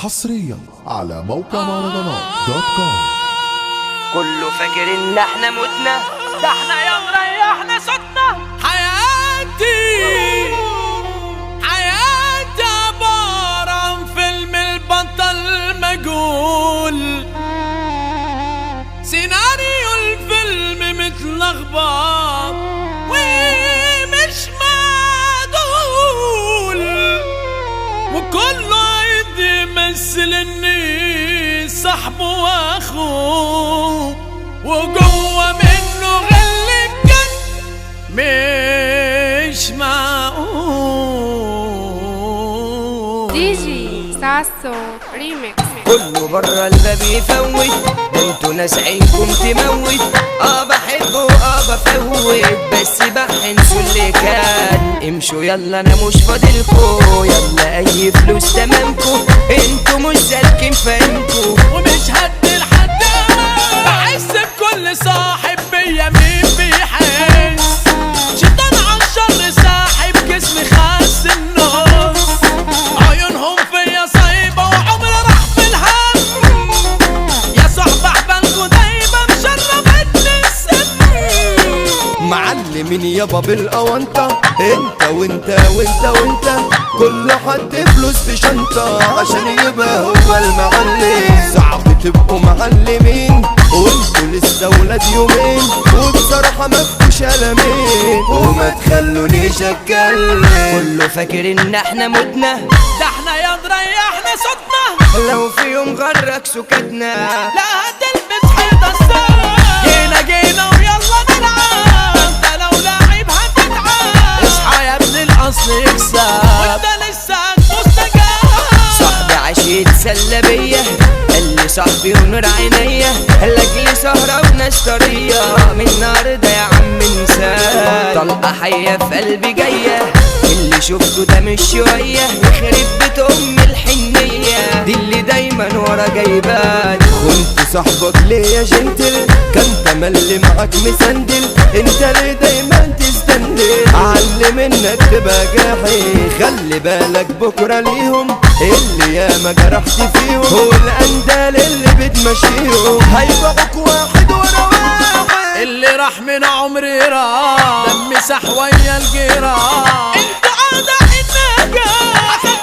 حصريا على موقع مهرجانات dot com. كله فاكر ان احنا متنا، ده احنا يا مريحنا صوتنا. حياتي حياتي عبارة عن فيلم البطل مجهول، سيناريو الفيلم متلخبط ومش معدول، وكله عايز يمثل اني صاحبه واخوه، وجوه منه غل بجد مش معقول. دي جي ساسو ريميكس. كله بره الباب يفوت، ده انتوا ناس عينكم تموت. بحبه بفوت، بس بحنسوا اللي كان. امشوا يلا انا مش فاضلكوا، يلا اي فلوس تمامكوا، انتوا مش سالكين فاهمكوا ومش هدي لحد. بحس بكل صاحب بيا مين بيحس، شيطان عالشر ساحب جسمي خس النص، عيونهم فيا صايبة وعمري راح في الهم. يا صحبة احبالكوا دايما مشربتني السم. معلمين يابا بالاونطة، انت وانت وانت وانت، كل حد فلوس في شنطة عشان يبقى هو المعلم. صعب تبقوا معلمين وانتوا لسه ولاد يومين، وبصراحة مفكوش قلمين، وما تخلونيش اتكلم. كله فاكر ان احنا متنا، ده احنا يا مريحنا صوتنا. لو في يوم غرك سكتنا، لا هتلبس حيطة السما. جينا جينا ويلا نلعب، انت لو لاعب هتتعب. اصحى يا ابن الاصل يكسب، وانت لسه مستجاب. صاحبي عاش يتسلى بيا، قال لي صاحبي ونور عينيا، لاجل سهرة وناس طرية. من النهارده يا عم انسان، طلقة حية في قلبي جاية، اللي شفته ده مش شوية. يخرب بيت أم الحنية دي اللي دايما ورا جايبان. كنت صاحبك ليه يا جنتل، كان تملي معاك مسندل، انت ليه دايما تستندل؟ علم انك تبقى جاحي، خلي بالك بكرة ليهم اللي ياما جرحت فيهم، والاندال اللي بتمشيهم هيبقوك واحد ورا واحد. اللي راح من عمري راح، دمي سحوية الجيران. انت قاعدة النجاة